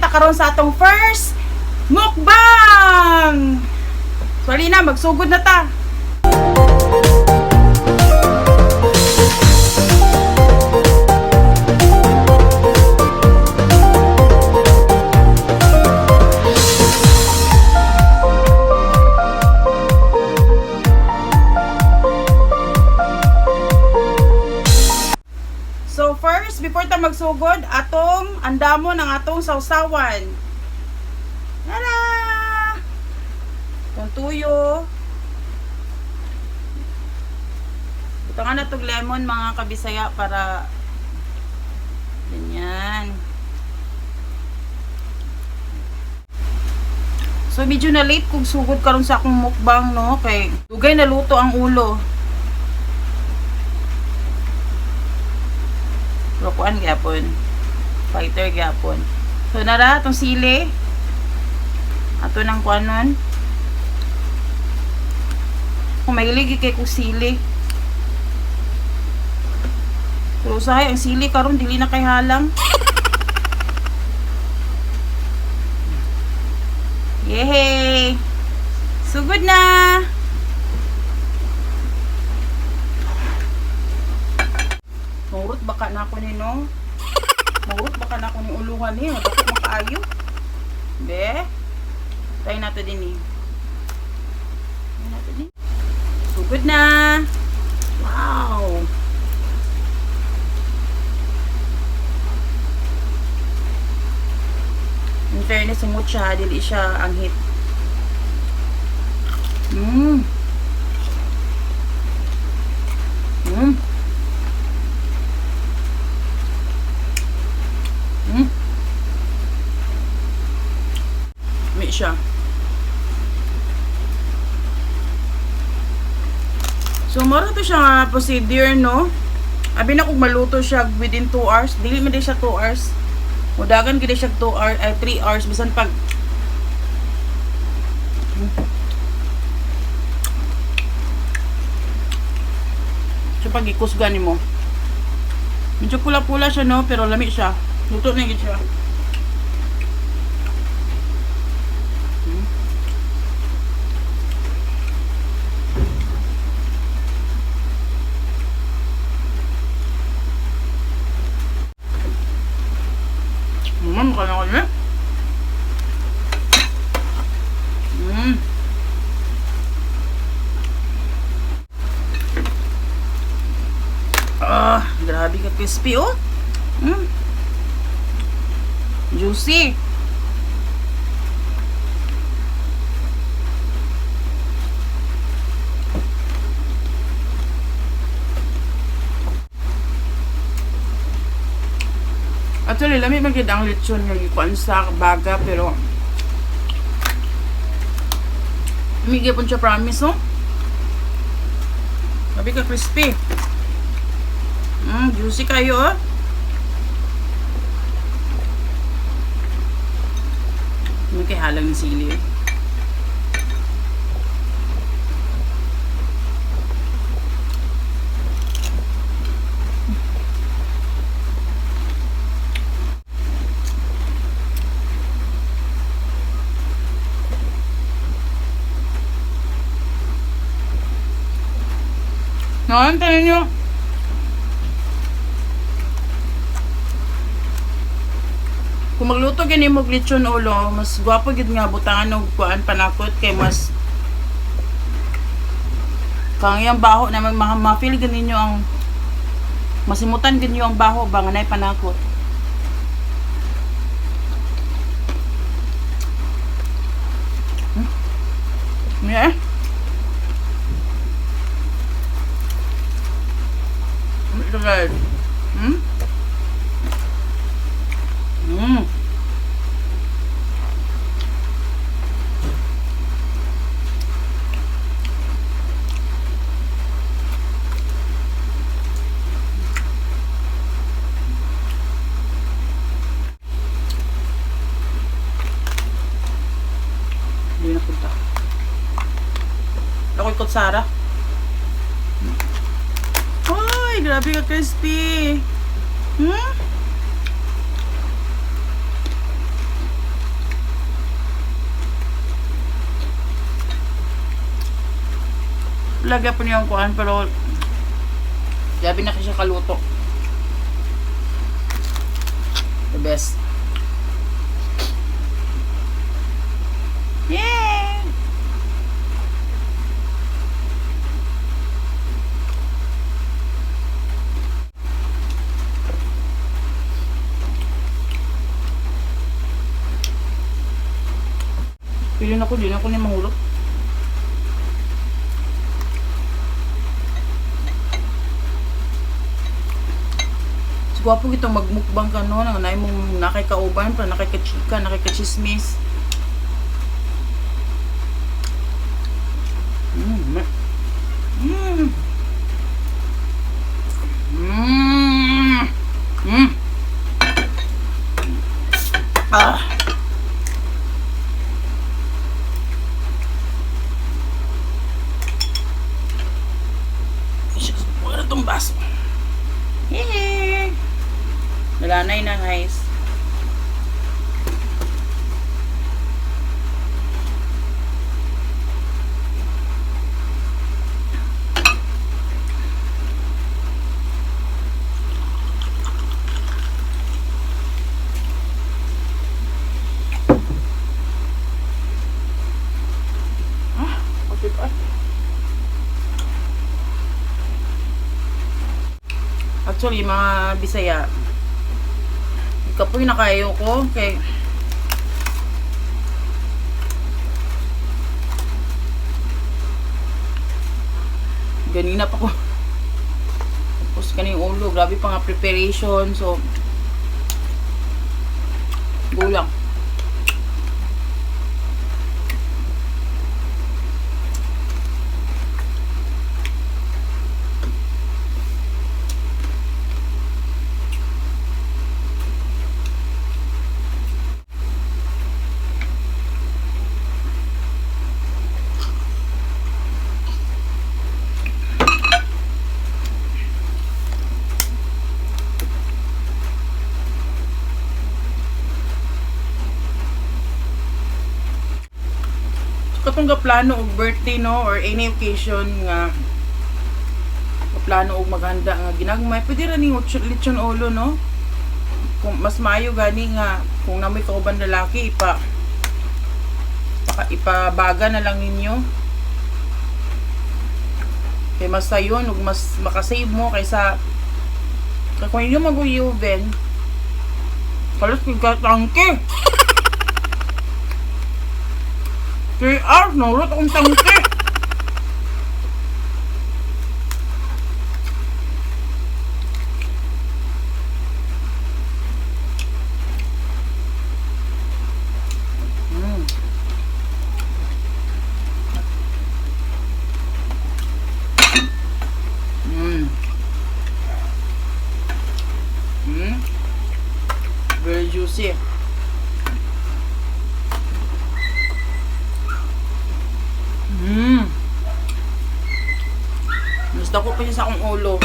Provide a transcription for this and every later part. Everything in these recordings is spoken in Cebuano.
ta karon sa atong first mukbang. So alina, magsugod na ta. So first, before ta magsugod, atong andamon ang atong sausawan. Tara! Itong tuyo. Butangan na tong lemon, mga kabisaya, para ganyan. So medyo na late kog sugod karon sa akong mukbang, no, kay dugay na luto ang ulo. Pero kuan gyapon. Fighter gyapon. So nara atong sili. Ato nang kuanon. Kung mahilig kay kog sili. Pero usahay ang sili karon dili na kay halang. Yehey! Sugod na! Murot baka na ako ni no. Murot baka na ako ni uluhan ni. Madako makaayo. Be. Try nato din eh. Try nato din. Sugod na. Wow. In fairness, sumot siya. Dili siya ang hit. Mi siya. So, maro to siya nga procedure, no? Abi na kung maluto siya within 2 hours. Dili man din siya 2 hours. Mudagan gid siya 2 hours, ay 3 hours bisan pag. So pag ikusgan nimo. Medyo pula-pula siya, no, pero lami siya. Luto na gid siya. Mukha na kami. Ah, grabe ka crispy, oh. Juicy. Actually, lami man gid ang lechon nga gikuan sa baga, pero lami gyapon siya, promise, oh. Grabe ka crispy. Juicy kayo, oh. May kay halang ng sili, eh. Ngayon, tayo nyo. Kung magluto gani mo og lechon ulo, mas gwapo gid nga butangan og kuan, panakot, kay mas kang iyang baho na mag ma-feel gid ninyo ang masimutan gid ninyo ang baho ba nga nay panakot. Yeah. Ito, guys. Hindi na punta. Ako'y kutsara. Ay, grabe ka crispy. Lagyan po niyang kuan, pero grabe na kasi siya kaluto. The best. Yay! Pili na ko, di na ko ni mahulog. Gwapo kitong magmukbang ka, no, nang naay mong nakay kauban, pa nakay kachika, nakay kachismis. Mm. Mm. Mm. Ah. Shucks, wala tong baso. Hey! Nalanay na, guys. Ah, okay pa. Actually, mga Bisaya, kapoy na kayo ko kay ganina pa ko. Tapos kaning ulo, grabe pa nga preparation. So, go lang. Katong plano og birthday, no, or any occasion nga plano og maghanda nga ginagmay, pwede ra ning lechon ulo, no? Kung mas maayo gani nga kung namoy kauban lalaki, ipabaga na lang ninyo kay mas sayon ug mas makasave mo kaysa kay kung inyo mag-oven kalos kay tangke. 3 hours nurot akong tangke. Very juicy. Mas dako pa siya sa akong ulo.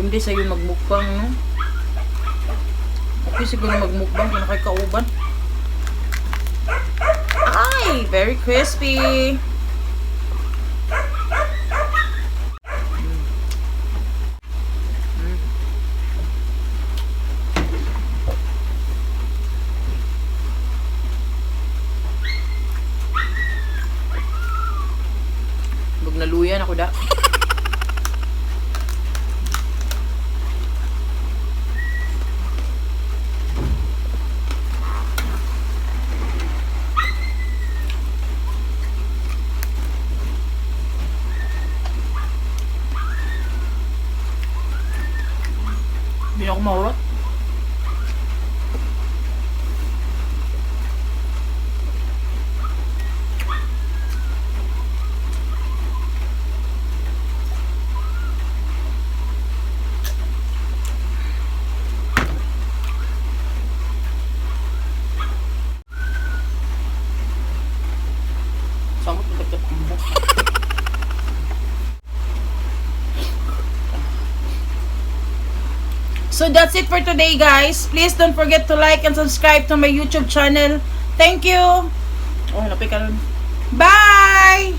Di sa'yo magmukbang, no? Okay siguro magmukbang kung nakikauban. Ay! Very crispy! Wag naluyan ako da. Hindi na ako mahurot. So that's it for today, guys. Please don't forget to like and subscribe to my YouTube channel. Thank you. Oh, napay karon. Bye!